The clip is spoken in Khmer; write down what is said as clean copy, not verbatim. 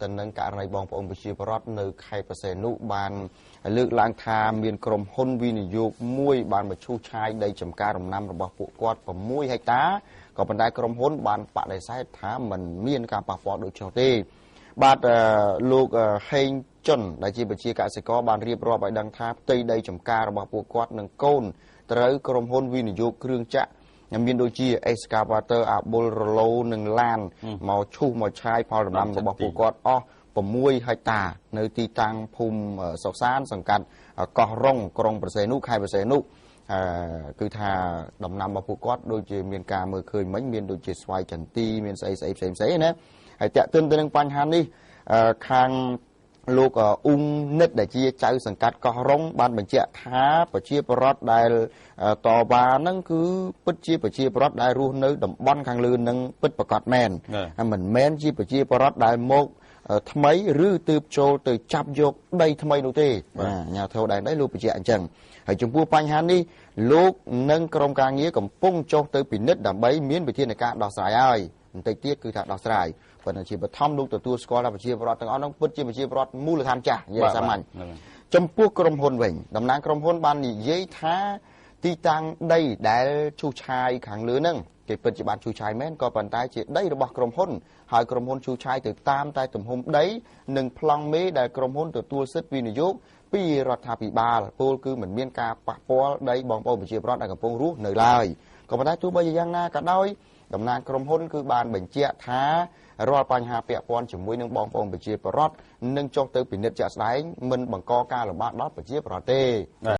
ទៅនឹងករណីបងប្អូនប្រជាពលរដ្ឋនៅខេត្តព្រះសីហនុបានលើកឡើងថាមានក្រុមហ៊ុនវិនិយោគមួយបានមកឈូសឆាយដីចម្ការដំណាំរបស់ពួកគាត់6ហិកតាក៏ប៉ុន្តែក្រុមហ៊ុនបានបដិសេធថាមិនមានការប៉ះពាល់ដូច្នោះទេបាទលោកហេងជុនដែលជាប្រជាកសិករបានរៀបរាប់ឲ្យដឹងថាផ្ទៃដីចម្ការរបស់ពួកគាត់និងកូនត្រូវក្រុមហ៊ុនវិនិយោគគ្រឿងចក្រមានដូចជា excavator អាបុលរឡូនិងឡានមកឈូសមកឆាយផលដំណាំរបស់ពួកគាត់អស់6ហិកតានៅទីតាំងភូមិសុកសានសង្កាត់កោះរ៉ុងក្រុងព្រះសីហនុខេត្តព្រះសីហនុគឺថាដំណាំរបស់ពួកគាត់ដូចជាមានការមើលឃើញមិញមានដូចជាស្វាយចន្ទីមានស្អីស្អីផ្សេងផ្សេងណាហើយតាក់ទិនទៅនឹងបញ្ហានេះខាងលោកអ៊ុងនិតដែលជាចៅសង្កាត់កោះរ៉ុងបានបញ្ជាក់ថាប្រជាពលរដ្ឋដែលតវ៉ាហ្នឹងគឺពិតជាប្រជាពលរដ្ឋដែលរស់នៅតំបន់ខាងលើនឹងពិតប្រាកដមែនមិនមែនជាប្រជាពលរដ្ឋដែលមកថ្មីឬទើបចូលទៅចាប់យកដីថ្មីនោះទេបាទអាជ្ញាធរដែនដីលោកបញ្ជាក់អញ្ចឹងហើយចំពោះបញ្ហានេះលោកនិងក្រុមការងារកំពុងចុះទៅពិនិត្យដើម្បីមានវិធានការដោះស្រាយហើយបន្តិចទៀតគឺថាដោះស្រាយប៉ុន្តែជាបឋមលោកទទួលស្គាល់ថាប្រជាពលរដ្ឋទាំងអស់នោះពិតជាប្រជាពលរដ្ឋមូលដ្ឋានចាស់និយាយសាមញ្ញចំពោះក្រុមហ៊ុនវិញតំណាងក្រុមហ៊ុនបាននិយាយថាទីតាំងដីដែលឈូសឆាយខាងលើហ្នឹងគេពិតជាបានឈូសឆាយមែនក៏ប៉ុន្តែជាដីរបស់ក្រុមហ៊ុនហើយក្រុមហ៊ុនឈូសឆាយទៅតាមតែទំហំដីនិងប្លង់មេដែលក្រុមហ៊ុនទទួលសិទ្ធិវិនិយោគពីរដ្ឋាភិបាលពលគឺមិនមានការប៉ះពាល់ដីបងប្អូនប្រជាពលរដ្ឋដែលកំពុងរស់នៅឡើយក៏ប៉ុន្តែទោះបីជាយ៉ាងណាក៏ដោយតំណាងក្រុមហ៊ុនគឺបានបញ្ជាក់ថារាល់បញ្ហាពាក់ព័ន្ធជាមួយនឹងបងប្អូនប្រជាពលរដ្ឋនឹងចុះទៅពិនិត្យជាក់ស្ដែងមិនបង្កការលំបាកដល់ប្រជាពលរដ្ឋទេ។